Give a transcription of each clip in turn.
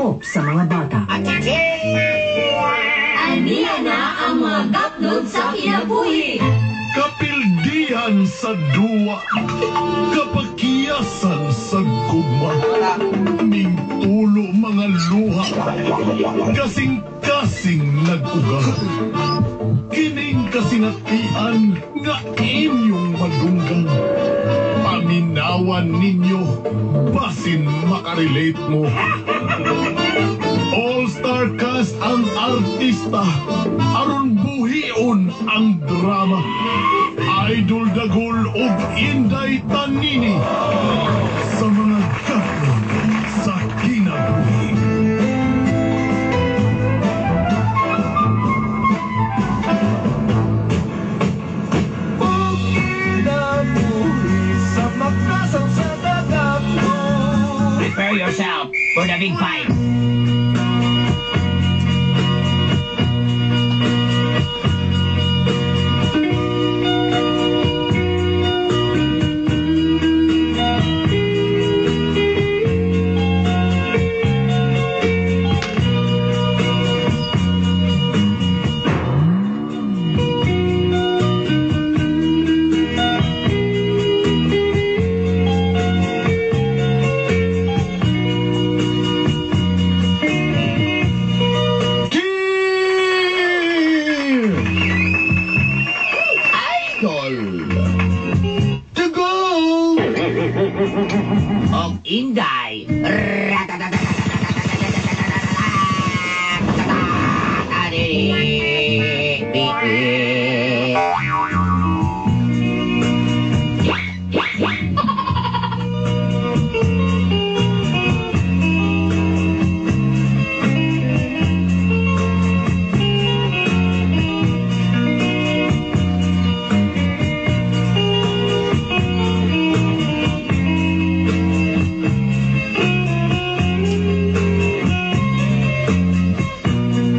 Angkop sa mga bata. Aniya na ang mga gapnod sa kinabuhi. Kapildihan sa duwa, kapakiyasan sa gugma, mingtulo mga luha, kasing-kasing nag-uga. Kining kasinatian nga inyong madunggan. Paminawan ninyo, basin makarelate mo. All-star cast ang artista, aron buhion ang drama. Idol Dagul ug Inday Tanini sa mga gapon sa kinabuhi. Prepare yourself for the big fight. Cheer! Idol! Dagul! Og Inday.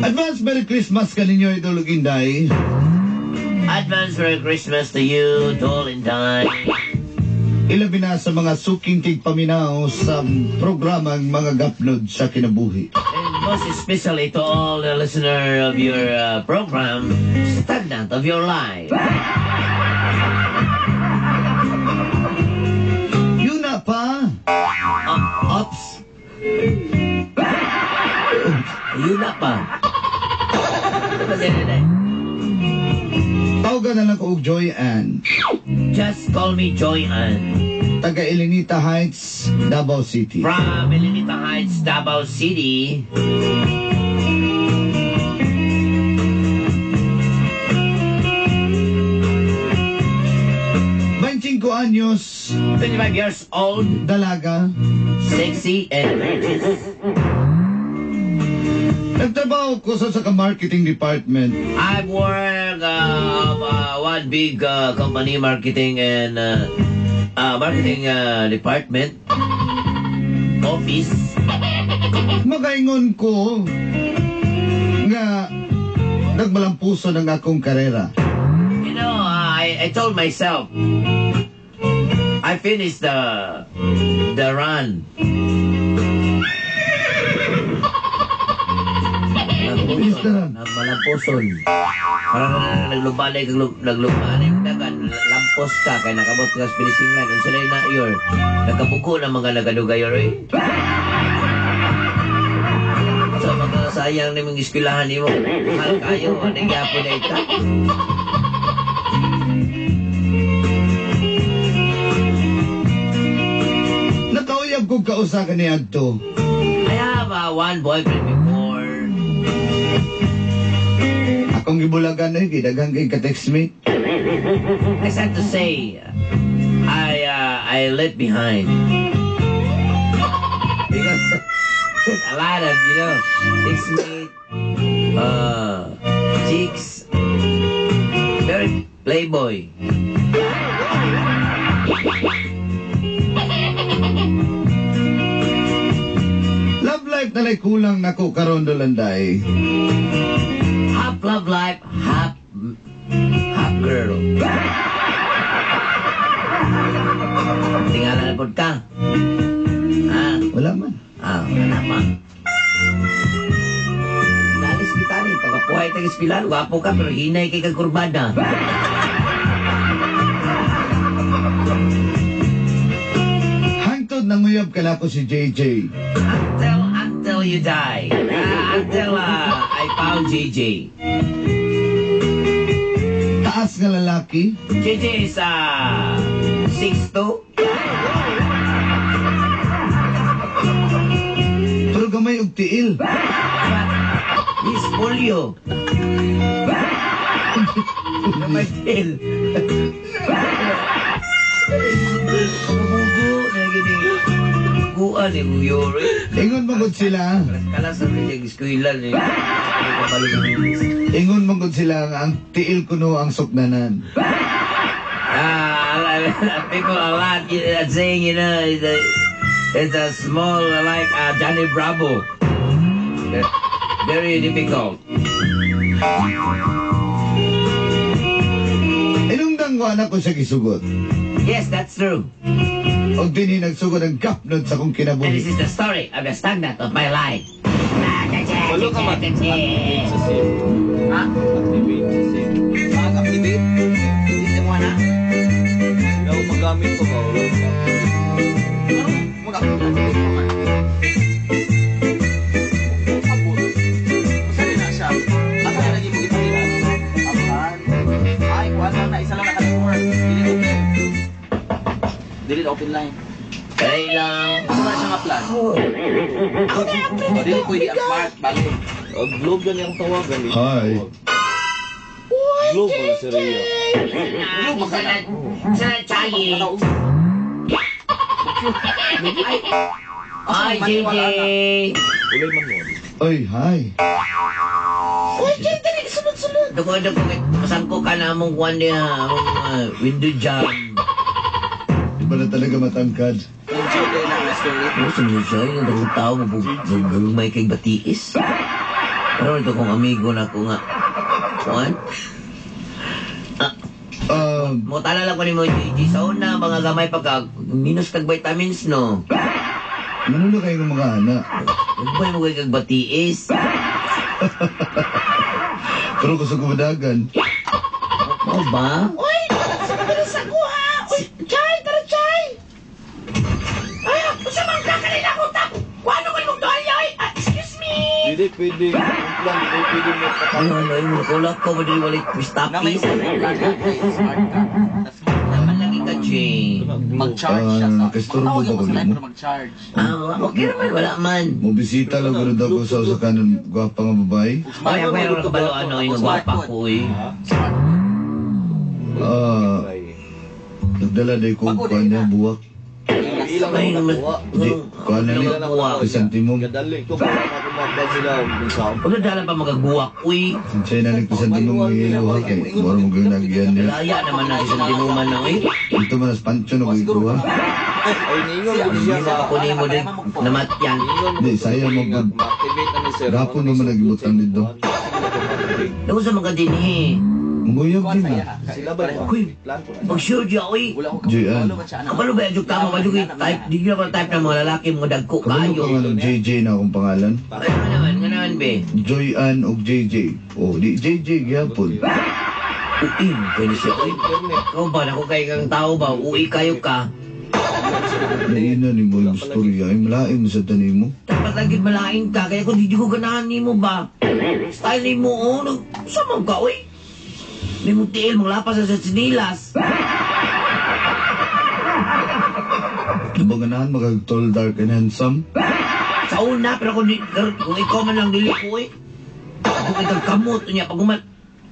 Advance Merry Christmas kaninyo, Idol ug Inday. Advance Merry Christmas to you, Dol Inday. Ilabi na sa mga suking tigpaminaw sa programang Mga Gapnod sa Kinabuhi. And most especially to all the listener of your program, Stagnant of Your Life. Yun na pa. Ops. Yun na pa. Tawagan na lang ko og Joy Ann. Just call me Joy Ann. Taga Elenita Heights, Davao City. From Elenita Heights, Davao City. 25 anyos. 25 years old. Dalaga. Sexy and gorgeous. Nagtrabaho ko sa marketing department. I work one big company marketing and marketing department office. Makaingon ko nga nagmalampuso ng akong karera. I told myself I finished the run. Malampuson. Parang naglubalay, naglubalay, dagan, lampos ka, kaya nakabot ka sa finishing line. Ang sila na yor, nagkabuko na mga nagadugayor, eh. So, makasayang na mga eskwelahan ni mo. Mahal kayo, anong yapo na ita? Nakauyab ko kausa ka ni Adto. I have one boyfriend before. Akong gibulagan eh, gidaghang kay ka-textmate. I sad to say, I left behind. Because a lot of, textmate, chicks, very playboy. Love life na lay kulang nako karon Dolanday. Half love life, half girl. Tingala na pod ka. Ha? Wala man. Ah, wala pa. Lagmay tag eskwelahan, gwapo ka pero hinay kay kag kurbada. Hangtod nanguyab ka nako si JJ. Until you die. Until I found JJ. Taas nga lalaki. JJ is 6'2". Pero gamay og tiil. He's polio. Gamay tiil. Bugo na gini. Buguan ni Yuri. Ingon magod sila. Kalas sa mga eskwela ni. Ingon magod sila nga ang tiil kuno ang sukdanan. People a lot saying, you know, it's a small like Johnny Bravo. Very difficult. Inungdang ko anak ko siya gisugot. Yes, that's true. Og dinhi nagsugod ang gapnod sa akong And this kinabuhi. is the story of the stagnant of my life. Walo ka mag-activate sa SIM. Ha? Activate sa SIM. Mag-activate? Hindi mo na? Ikaw magamit ko ba? Wala ka. Mag-activate pa man. Sabot. Saan na siya? Asa na lagi mo ipakita? Ang plan. Ay, kuha lang na. Isa lang naka-network. Delete open. Delete open line. Kaya lang. Asa na siya nga plan? O, dili pwede ang smart. Bali. Globe yan yung tawagan. Eh. Hi. Globe wala si Rhea. Sa Chayi. Ay, JJ. Ulay man nun. Oy, hi. Duko, duko, masangko ka na among kwan niya, among window jam. Di ba na talaga matangkad? Enjoy kayo na ang story. Oo, sunod siya. Yung dakong tao, mabugmay kay batiis. Pero ito kong amigo na ko nga. Kuan? Mutala lang ko ni mo, JJ. Sa una, mga gamay pagka minus kag vitamins, no? Manulo kayo ng mga anak. Gagmay mo kay kag batiis. Pero kusog kumadagan. Oo ba? Uy, sa ko ha! Uy, Chay, tara Chay! Ay, unsa man ka kanila ko tap? Kuano ko imong tuwalya oy? Ah, excuse me. Hindi pwede. Ang plan, hindi pwede mo Ano, ano, yung nakulak ko, madali walay Na may stoppies. isa na plan na kay smart ka. Tas Naman lagi ka, Jay. mag-charge siya sa... Nakistorbo Matawag ba mo ko sa line nimo? pero mag-charge. Ah, okay naman, wala man. Mobisita lang ko daw ko sa usakanon gwapa nga babae. Ay, ako yung nakabalo, ano, yung gwapa ko, eh. Smart. Ah, nagdala day ko Bago kuan din niya na. buwak. Ilang Ay, ako naman. nakuha. Di, kuan na ni. Ilang ako nakuha. Krisantimum. Gadali ko, wala na akong makuha sila. Huwag na dala pa magagbuwak, uy. Sinsay na ni krisantimum nga iluha kay mura mo gyud nagyan niya. Laya naman na isang tinuman na, uy. Ito man as pancho na ko ikuha. Ay, ningon ko siya Hindi na ako ni mo din namatyan. Di, sayang mo gud. Ma-activate na ni sir. Gapon naman nagibutang dito. Naku sa mga dinhi. Manguyab din na. Sila ba yung Uy. plan ko na? Mag-sure siya, uy. Wala ko Joyan. kabalo man siya. Kabalo ba yung tama ba yung type? Di nyo na type ng mga lalaki, mga dagko Kabalo kayo. ka nga ng JJ na akong pangalan. Ay, nga naman, be. Joy Ann og JJ. Oh, di JJ gyapon. Uy, pwede siya, uy. Ikaw ba, naku kayo kang tao ba? Uwi kayo ka. Naina ni mo yung istorya. Ay, malain mo sa tanin mo. Dapat lagi malain ka, kaya kung di ko ganahan ni mo ba? Style ni mo, oh, nagsamang ka, uy. May mong tiil, mong lapas sa sinilas. Di ba ganahan magag tall, dark, and handsome? Sa una, pero kung, kung ikaw man lang dili ko, eh. Kung ikaw kamot, niya, pag umal,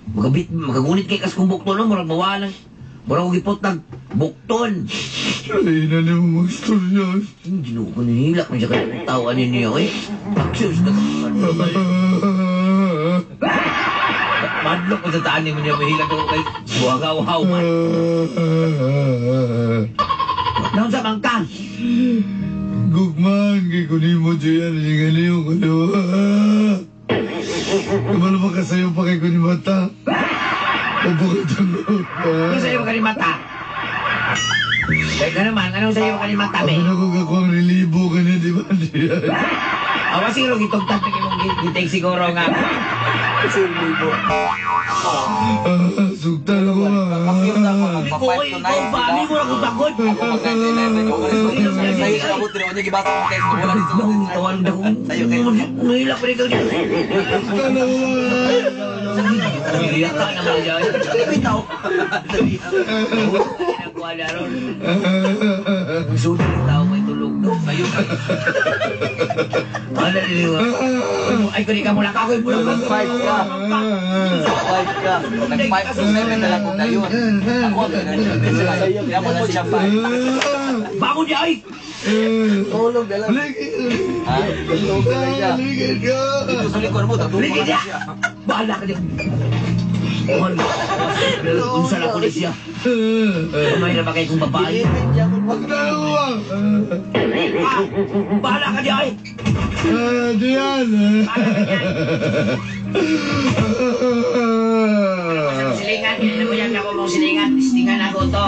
magabit, magagunit kay kas kung bukton, no? Murag mawalang, murag kong gipot ng bukton. Naina ni mo mag-istorya. Hindi no, kung nihilak mo siya kay tao, ano niyo, eh. Aksyon, sa Madlok ko sa taan mo niya, mahilak ako kay buwagaw-haw man. Naon sa bangka? Gugman, kay kunin mo, Joy Ann. Hindi ka niyo ko Kabalo ba ka sa'yo pa kay kunin mata? O bakit ang Ano sa'yo kalimata? Teka naman, anong sa'yo kalimata, Ako be? na kung ako ang relibo ka niya, di ba, Joy Ann? Awa siguro gitugtag na imong gitake siguro nga. Sugtan ako ma. Kapiyot na ako, Ko magpa-5 oy, to ikaw 9, ba? diba? Ami mo ra ko takod. Ako mag 9 to 11, ako alis ko. Sa'yo sa abot, niya gibasa akong text, wala dito. Tawag na ko. Sa'yo kayo. Ngilak pa rin ikaw dyan. Sugtan ako ma. Iyak ka naman dyan. Bitaw. Ginagawa na ron. Ang sunod ng tao may tulog. No? Sa'yo kayo. Ano niliwa? Ay, kuni ka mula ka. Ako'y mula ka. Nag-five ka. 5 ka. Nag-5 to 7 na lang kung dayon. Ako ang ganun. Ako po siya 5. Bangon niya ay! Tulog na lang. Ha? Tulog na lang siya. Ligid ka. Dito sa likod mo, tatulog Ligid na niya! siya. Bahala ka niya. Unsa na ko ni siya. Kamay na ba kayo kung babae? Sugtan ako ma. Ah, bahala ka niya ay! Diyan. Bahala ka niya. Silingan, ano mo yan ako mong silingan? Silingan ako to.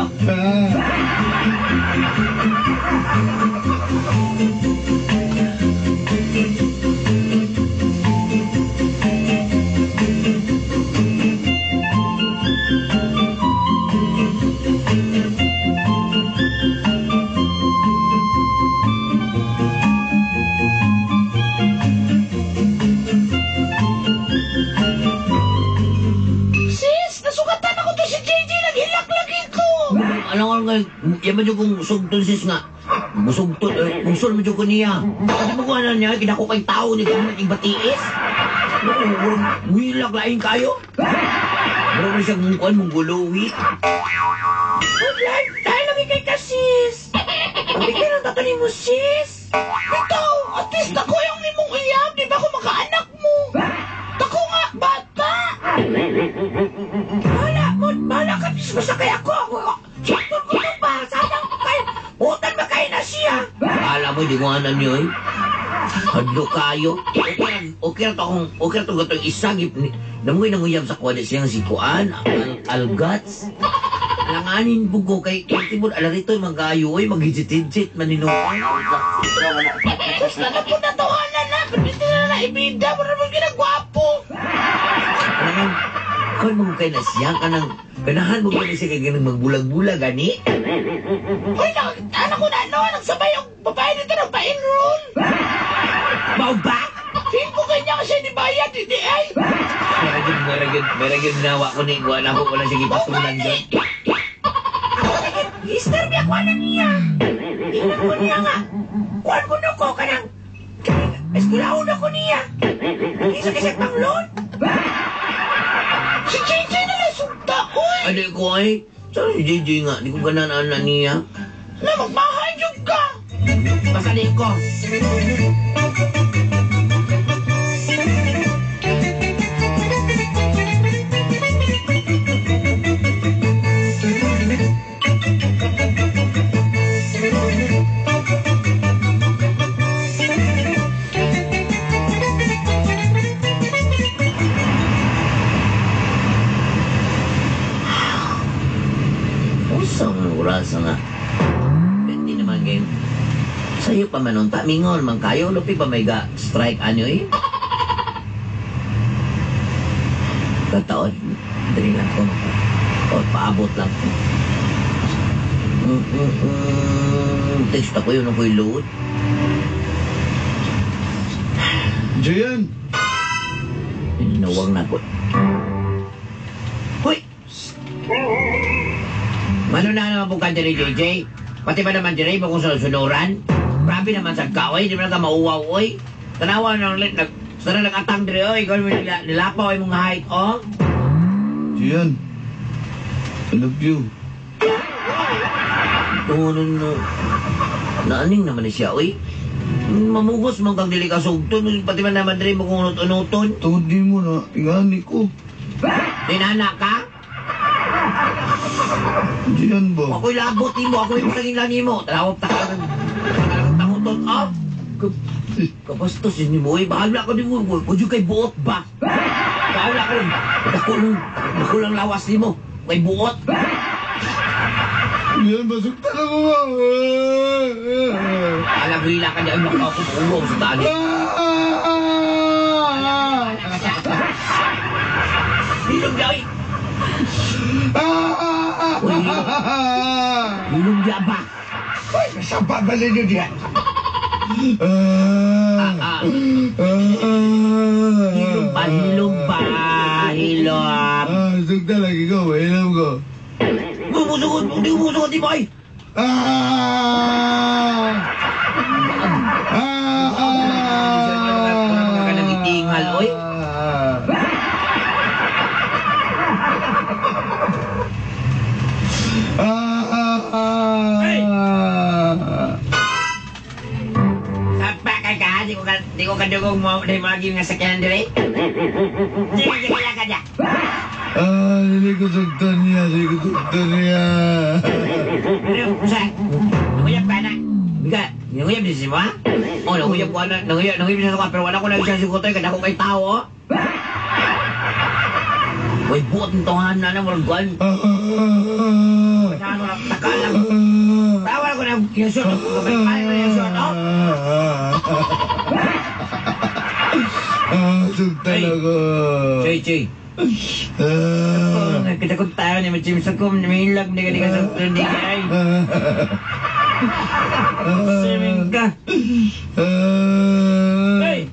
Sis, nasugatan ako to si JJ. Naghilak lagi ko. Ano nga nga, yan ba dyan kung sugton sis nga? Musugton, eh, musol mo dyan ko niya. Kasi mo na niya, kinako kay tao niya, gamit yung batiis. Wilak lain kayo. Pero mo siyang mungkuan, munggulowi. Wala, dahil lagi kay ka, sis. Sabi kayo ng tatanin mo, sis. Ito, at least ako yung imong iyab. Di ba ako makaanak mo? Ako nga, bata. Bahala mo, bahala ka, sis. Basta kay ako. Sugton ko to ba? Sayang kay, utan ba kayo na siya? Akala mo, hindi ko nga niyo eh. Hadlo kayo. Okay ra to akong, okay ra to gatong isa. Namugoy nanguyab sa kuwan siyang si Kuan, Algats. Alanganin po ko kay tibod alarito yung mga oy, maghijit-hijit maninuan. Basta na po natawanan na. Pero hindi na naibida. Wala naman ginagwapo. Alangan, kuan mo kay na siya kanang ganahan mo kay siya kay ganang magbulag-bulag gani. Hoy, anak ko na, no? Nagsabay yung babae dito ng pa-enroll. Mao ba? Feel ko ganyan kasi ni Bayad, hindi ay. Meron gyud nawa ko ni kuan ako wala siya gipatulan dyan. Mister, biya ko na niya. Tingnan ko niya nga. Kuan ko na ko kanang. Eskulahon ako niya. Isa kasi panglon. Si JJ na lang sugta, oy. Ano ko ay? Saan si JJ nga? Di ko ganahan na niya. Na magmahal yung ka. Pasali ko. Usang oras nga. Pwede naman game. Sa'yo pa man unta, mingon man kayo, lupi pa may ga strike ano eh. Kataon, dali lang ko. O, paabot lang ko. Text ako yun ako'y load. Diyan. Nawang na ko. Hoy! Mano na naman po ka diri, JJ? Pati ba naman diri mo kung sunuran? Grabe naman sa kaoy, di mo na ka mauwaw, oy. Tanawa na ulit, nag, sana nag-atang diri, oy. Gawin mo nila, nilapaw ay mong height, oh. Diyan. I love you. No, no, no. Naaning naman ni siya, oy. Mamugos man kang dili ka sugton, pati ba naman diri mo kung unot-unoton. Tungod di mo na, ingani ko. Dinana ka? Diyan ba? Ako'y labot nimo, ako'y pasagin lang nimo. Tanawag ta ka ng tangutot, ah. Kabastos yun mo, eh. Bahala ka din mo. Kung kay buot ba? Bahala ka rin. Dako lang lawas nimo. Kay buot. Diyan ba? Sugtan ako ba? Alam mo ka niya, ay makakupulong sa tali. Hilom diya, oy. Uy, hilom. Hilom diya ba? Ay, masaba ba ninyo diya? Ah, ah. Hilom pa, hilom pa, hilom. Ah, sugta lagi ko, hilom ko. Bumusugot, hindi bumusugot, di ba ay? Ah! Ah! Mura ka nang itingal, oy. Ah! Sapa ka ka, di ko kadugong mo di magi nga sakyanan dire. Di di kaya ka dya. Ah, dili ko sugton niya, dili ko sugton niya. Ano sa? Nanguyab ka na. Biga, nanguyab din si mo, ha? Oh, nanguyab ko na, nanguyab, nanguyab siya sa kwa, pero wala ko na siya sigutoy, kada ko kay tao, oh. Uy, buot ng tongan na na, murag kuwan. Ah! Saan mo na, taka lang. Tawa ko na, yung short, balik ko na yung short, oh. Ah, sugtan ako. Choy, choy. Ah! Oh, kita ko tayo ni Jim sa kum ni milag ni ka sa ni ay. Ah! Simming ka. Ah! Hey,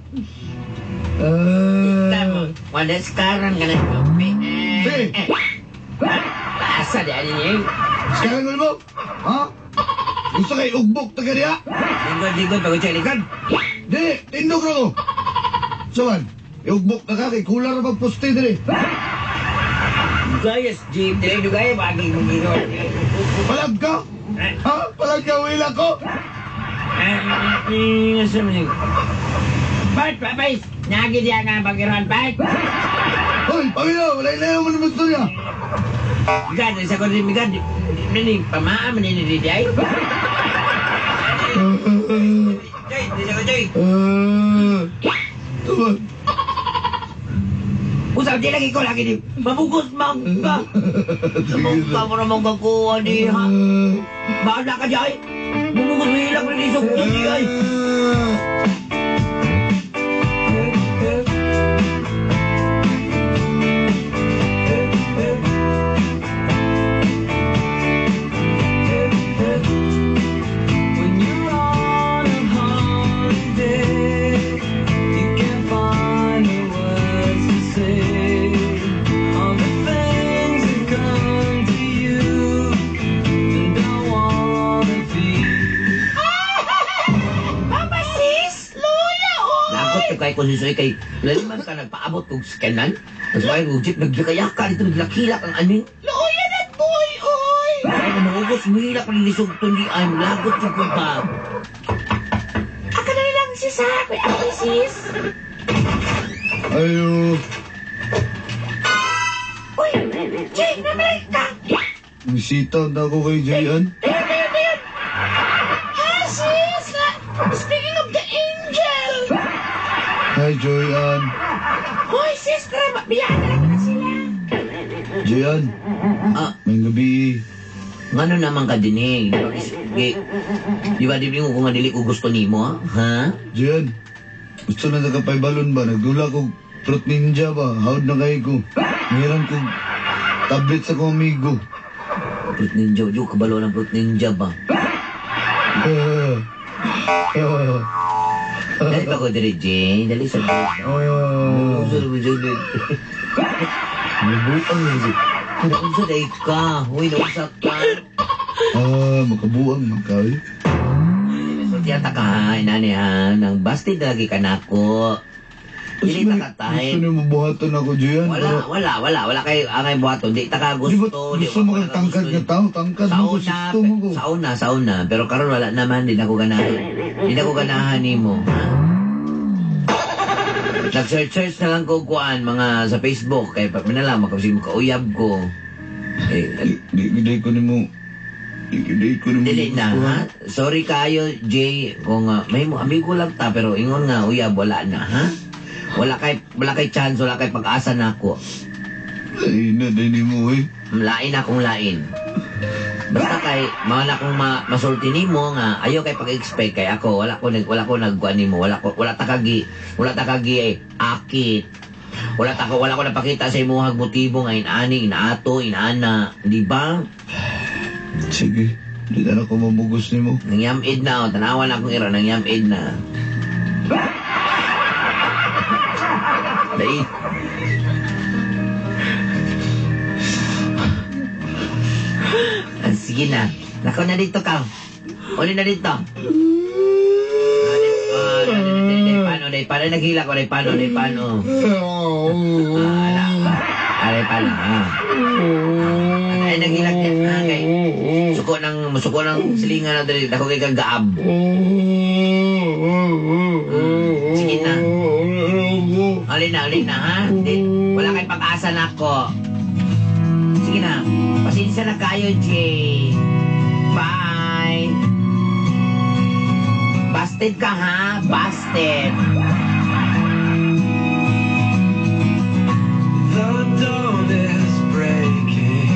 Ah! tamo. Wala sekarang ka na kape. Hey! Eh. Asa di ani ni? Sekarang mo? Ha? Gusto kay ugbok taga diha? Lingkod, lingkod, bago siya, lingkod. Di, tindog na ko. Saman, iugbok na ka kay kulang na pagposte diri. Gayas jeep dire dugay bagi mong gingon. Palag ka? Ha? Palag ka, wila ko? Asa man ni? Bart, papay. Nagi diya nga bagiran, Bart. Hoy, pamilya, wala ilayo mo naman istorya. Gad, sa ko rin gad. Nini pamaa man ni di ay. Choy, di sa ko, choy. Ah, Saman. Usap di lagi ko lagi di. Mabugos man ka. Mangka mo na mangkakuha di ha. Bahala ka di ay. Bumugos mo hilak na di sugto di ay. When you're on a holiday, you can't find the words to say. All the things that come to you, and I wanna be. Mama sis, luya oy. Lagot ko kay konsisoy kay laliman ka nagpaabot og skenan. Nagsuway og jeep naglakayaka dito naglakilak ang aning. Luya na boy oy. Ay mabugos mo hilak na di sugto di ay. Lagot ko pa. Aka na lang sis ha, kuya ako sis. Ayo, Uy, Jay, namay ka. bisita na ako kay Jayan. Dayon, dayon, dayon. Ha sis, speaking of the angel. Hi, Joyan. Hoy sis, tara, biyaan na lang na sila. Jayan, Ah, may gabi. ngano naman ka din eh. Di ba, di, di ba di mo kung nga dili ko gusto nimo, ha? Ha? Jayan, gusto na nagkapay balon ba? Nagdula ko Fruit Ninja ba? Hawd na kayo ko. Meron ko tablet sa kong amigo. Fruit Ninja, di ko kabalo ng Fruit Ninja ba? Ah, ah, Dali pa ko diri, Jane. Dali sa ah. Unsa na mo, Jane? Nabuang mo, Jane. Naunsa day ka. Uy, naunsa ka. Ah, makabuang man ka eh. Sultihan ta ka, ha? Inani, ha? Nang busted lagi ka nako. Dili ta ka Gusto type. niyo mabuhaton ako, Jayan. Wala, wala, wala. Wala kay angay buhaton. Di ta ka Di ba gusto. Di gusto mo wala kang tangkad gusto. nga tao? Tangkad Sa mo ko, una, gusto mo ko. sa una, sa una. Pero karon wala naman, di na ko ganahan. Di na ko ganahan nimo. Ha? Nag-search-search na lang ko kuan mga sa Facebook kay pa minala makabisi mo kauyab ko. Eh, Di, di, di ko nimo. Di, di ko nimo. dili na ha. Sorry kayo Jay kung may mo amigo lang ta pero ingon nga uyab wala na ha. Wala kay chance, wala kay pag-asa nako. Ay, na, di nimo eh. Lain akong lain. Basta kay mao na akong masulti nimo nga ayo kay pag-expect kay ako wala ko nagkuan nimo, wala ko wala ta kagi eh, akit. Wala ta ko, wala ko napakita sa imuhag motibo nga inani, inaato, inana, di ba? Sige, di na ako mamugos nimo. Nangyamid na, oh. Tanawan akong ira, nangyamid na. Dai. Ah, sige na. Lakaw na dito ka. Uli na dito. Ah, dai, paano, dai, paano, naghila ko, dai, paano, dai, paano. Ah, ala. Aray, paano, ah. Ay, naghilak niya. Ah, kay. Suko ng silingan na dali. Dako kay kagaab. Sige na. Uli na, uli na, ha? Di, wala kay pag-asa na ako. Sige na. Pasensya na kayo, Jay. Bye. Busted ka, ha? Busted. The dawn is breaking,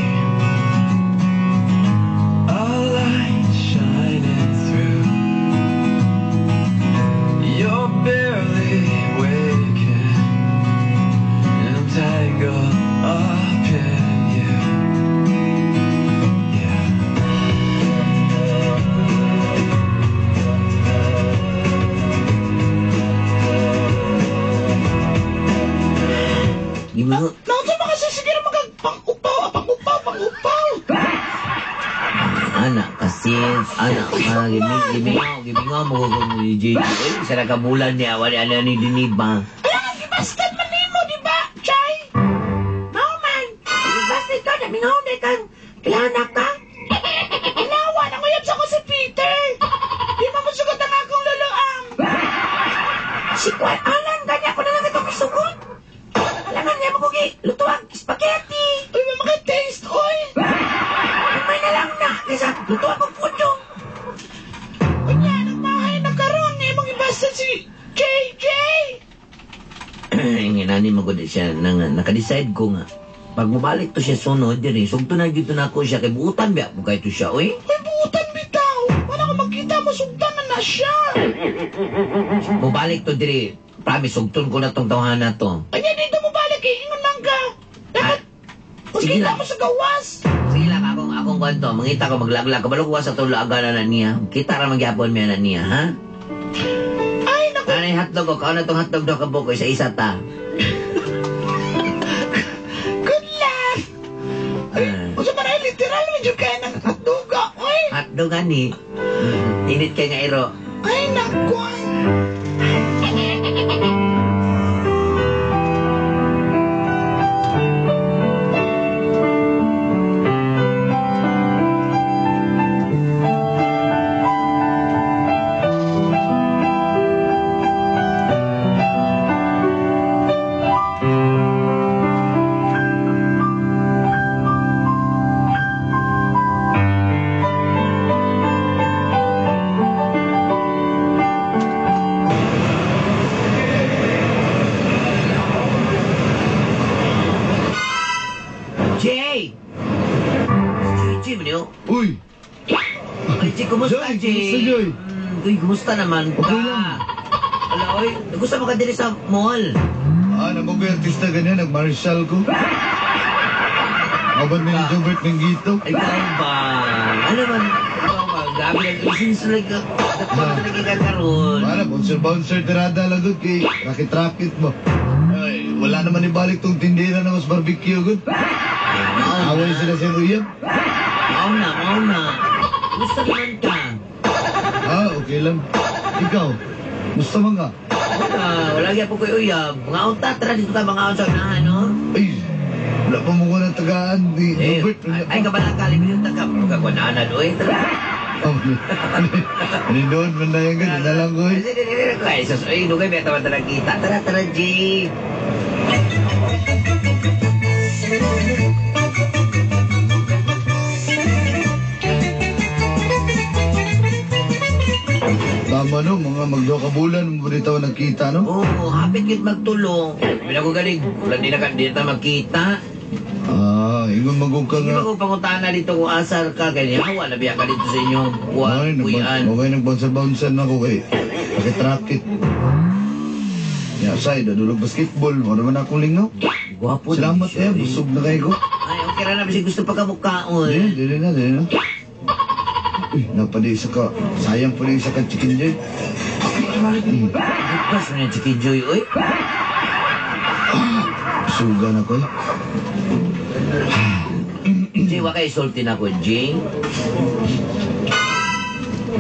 a light shining through. You're barely waking, and I'm tangled up in you. Yeah. Gimingo. Naunsa ba kasi sige na magpang-upaw, pang-upaw, pang-upaw. Ana, kasi, ana, ah, gimingaw, gimingaw mo ko ni Jay. Uy, isa na ka bulan niya, wala ana ni Diniba. Kaya nga gibasted man nimo, di ba, Chay? Mao man, gibasted ka, namingaw na kang kailangan ka. Ilawa, nanguyab sa ko si Peter. Di mo musugot ang akong loloam. Si Kwan Alan, ganya ko na lang itong isugot. Alangan niya mo kugi, lutuang spaghetti. Uy, mga taste, oy. May na lang na, kaysa lutuang kong pudong. Unya, nagmahay na karon, imong ibasted si JJ. Nani mo gud siya nang naka-decide ko nga. Pag mobalik to siya sunod diri, sugto na gyud na ako siya kay buutan biya mo kay to siya oy. Uy, buutan bitaw. Wala ko magkita mo, sugtan na na siya. Mobalik to diri. Promise sugton ko na tong tawhana to. Kanya dito mo balik eh, ingon lang ka. Dapat, Sige magkita lang. mo sa gawas. Sige lang akong akong kwento, mangita ko maglaglag kabalo ko sa tulo aga na niya. Kita ra magyapon mi na niya, ha? Ay, naku. Ano yung hotdog ko? Kaon na tong hotdog daw kabuk ko isa-isa ta. Good luck. Ah, Unsa man ay literal medyo kaya ng hotdoga, oy. Hotdog ani. Init kay nga iro. Ay, naku. Jay! Jay, man yun. Uy! Ay, Jay, kumusta, Joy, Jay? kumusta, Joy? Uy, kumusta naman ka? Okay lang. Ala, oy, gusto mo ka diri sa mall? Ah, namo ko yung artista ganyan, nag-marshal ko. Aban mi ni Jobert Mengito. Ikaw ba? Ano man? Ikaw ba? Grabe lang. Since like, dapat na ka karon. Para, bouncer-bouncer tirada lagot kay rakit-rakit mo. Ay, wala naman ibalik tong tindera na mas barbecue good. Away sila sa uyab. Mao na, mao na. Kumusta naman ka? Ah, okay lang. Ikaw, gusto mo nga? Wala, wala gyapon ko'y uyab. Mga unta, tara dito ta mga unta na, ano? Ay, wala pa mo ko ng tagaan ni Eh, Jobert. ay, kabalaka, libre yung taga. Magkakwananad, oy. Tara. Ano doon, man na yan, ganun na lang ko eh. Ay, sus, ay, dugay, beta man talaga kita. Tara, tara, Jay. Tama no, mga magduha ka bulan mo dito nagkita no? Oo, hapit gid magtulong. Bila ko galing, wala di na ka, di na ta magkita. Ah, ingon magug ka Hindi nga. ba ko pangutana dito kung asar ka, kaya hawa na biya ka dito sa inyong Ay, kuyan. okay, nag-bouncer-bouncer na ako kay rakit-rakit. Ya, Asay, dadulog basketball. Wala man akong lingaw. Gwapo na Salamat siya, eh, busog na kayo ko. Ay, okay ra na bisig gusto pa ka mukaon. Dili, dili na, dili na. Uy, napadi isa ka. Sayang po na isa ka chicken joy. Bukas na yung chicken joy, oy. Suga na ko eh. Jay, wa kay sulti na ko, Jay.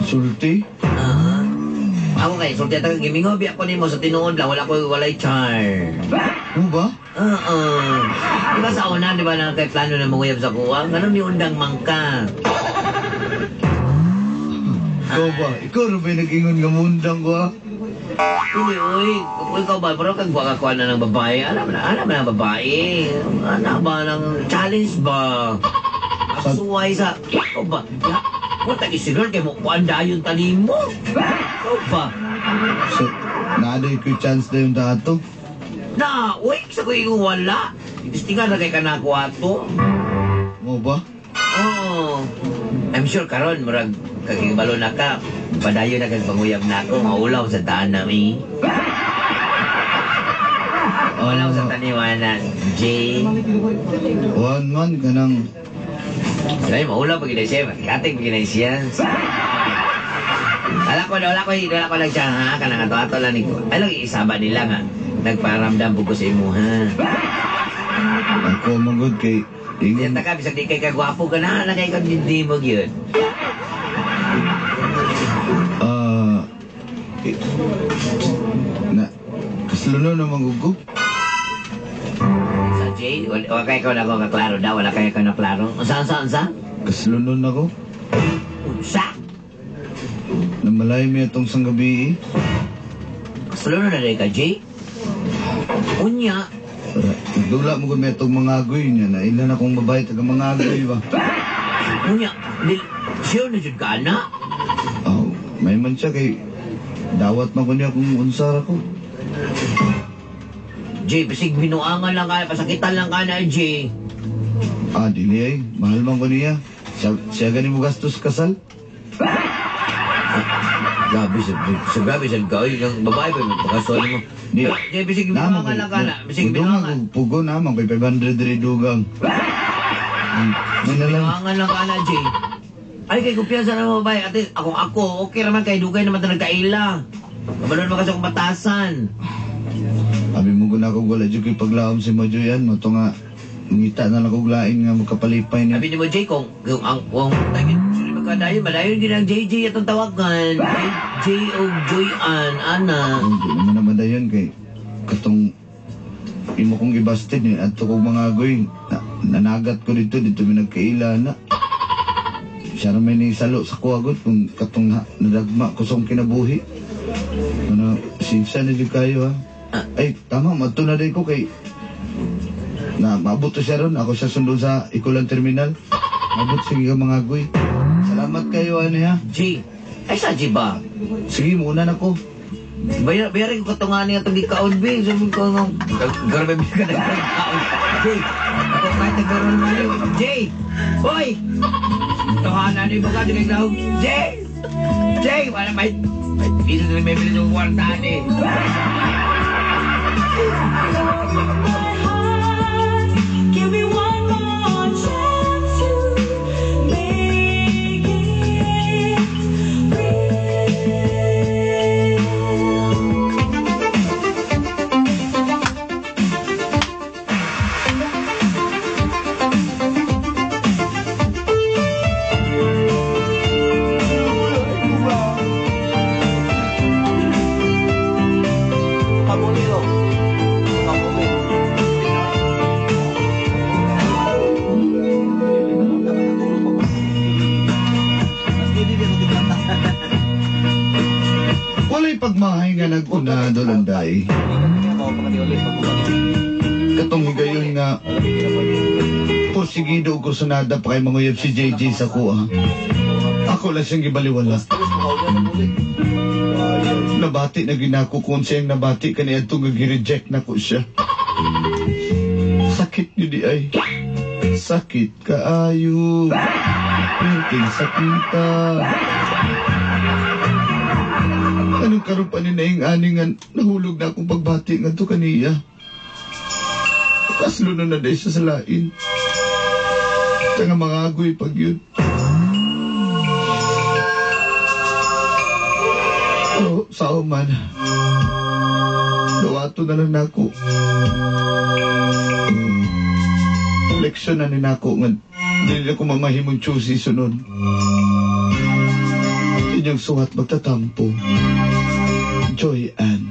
Sulti? Ah. Ako kay sulti ata gimingo biya ko nimo sa tinuod lang wala ko walay char. Ano ba? Oo. Di ba sa una, di ba na kay plano na manguyab sa kuwa? Ganun ni undang mangka. Ikaw ba? Ikaw rin ba'y nag-ingon nga mundang ko ah? Uy, uy, kung ikaw ba, pero kag waka kuha na ng babae, alam na ng babae. Ano ba, ng challenge ba? Masuway sa, ikaw ba? Ya, kung tag-isigurl, kay mo, kuan dayon tanim mo. Ikaw ba? So, naaday ko chance na yung dato. Na, uy, sa ko yung wala. Istingan na kay kanako ato. Mo ba? Oo. I'm sure karon murag kagibalo na ka. Padayon na kag panguyab na ako, maulaw sa daan nami. Ulaw sa taniwanan. Jay. One man ka ng... Ay, maulaw pag ginay siya. Kating pag ginay siya. Wala ko, wala ko, wala ko lang siya, ha? Kanang ato-ato lang ni ko. Ay, lang, isaba nila nga. Nagparamdam po ko sa imuha. Ako magod kay... Diyan Ingon, ta ka, bisag di kay kagwapo ka na, na kay kag hindi mo gyud. ah... eh, na... Kasluno na magugo. Sa Jay, wala wala kay ko na ko kaklaro daw, wala kay ko na klaro. Unsa, unsa, unsa? Kasluno na ko. Unsa? Namalay mi atong sanggabi eh. Kasluno na rin ka, Jay? Unya, Nagdula mo kung may itong mga agoy niya. Na ilan akong babae taga mga agoy ba? unya, dil, siya na jud ka, ana? Oh, may man siya kay... Dawat man ko niya kung unsara ko. Jay, bisig binuangan lang ka, pasakitan lang ka na, Jay. Ah, dili ay. Mahal man ko niya. Siya gani mo gastos kasal? Grabe, sa grabe, sa ka, oy, yung babae pa, pagkasuhan mo. Di. Jay, bisig binuangan lang ka na, bisig Dugang binuangan. ko, pugo naman kay 500 diri dugang. May na lang. Binuangan lang ka na, Jay. Ay, kay kumpiyansa na mo, babae. Ate, ako, ako, okay raman kay dugay naman ito nagkaila. Kabalon mo kasi akong batasan. Abi mo ko na ako wala jud ko'y paglaom si Mojo yan. Mo to nga, ngita na lang kog lain nga magkapalipay niya. Sabi ni mo, Jay, kung, ang, kung, tagin, sino magkadayon, madayon gid ang JJ atong tawagan. J, J o Joy Ann, ana. Hindi naman naman dayon kay katong imo kong gibasted ni adto kog mga agoy na, nanagat ko dito dito mi nagkaila na. Siya ra may nisalo sa kuwagot kung katong nadagma ko sa akong kinabuhi. Ano, sinsa na jud kayo ha. Ay, tama, madto na din ko kay na maabot to siya ron. Ako siya sundon sa Ikulan Terminal. Maabot sige ka mga agoy. Salamat kayo ano ha. J. Ay, sa J ba? Sige, muna na ko. Bayar, bayarin ko katungan niya itong gikaon, be. Sabi ko, no, garbe ka na kaon. Jay, ako kahit nagkaroon naman yun. Jay! Hoy! Tuhanan ni Baga, di kayo lahog. Jay! Jay! Wala, may... May piso na may bilis yung kwartaan eh. Give me one more chance to make it real. Pabulilo. Pabuli. Walay pagmahay nga nag-una dolanday. Katong higayon nga porsigido og kursunada pa kay manguyab si JJ sa kuha. Ako lang siyang gibaliwala. Nabati na ginako kung siyang nabati kaniadto nga gi-reject na ko siya. Sakit yun di ay. Sakit kaayo. Perting sakita. Ano Nganong karon pa ni naing ani nga nahulog na akong pagbati ngadto kaniya. Kaslo na na siya sa lain. Tanga mga agoy pag yun. Pero sao man, dawato na lang nako. Leksyon na ni nako nga dili ako mamahimong choosy sunod. Inyong suwat magtatampo. Joy Ann.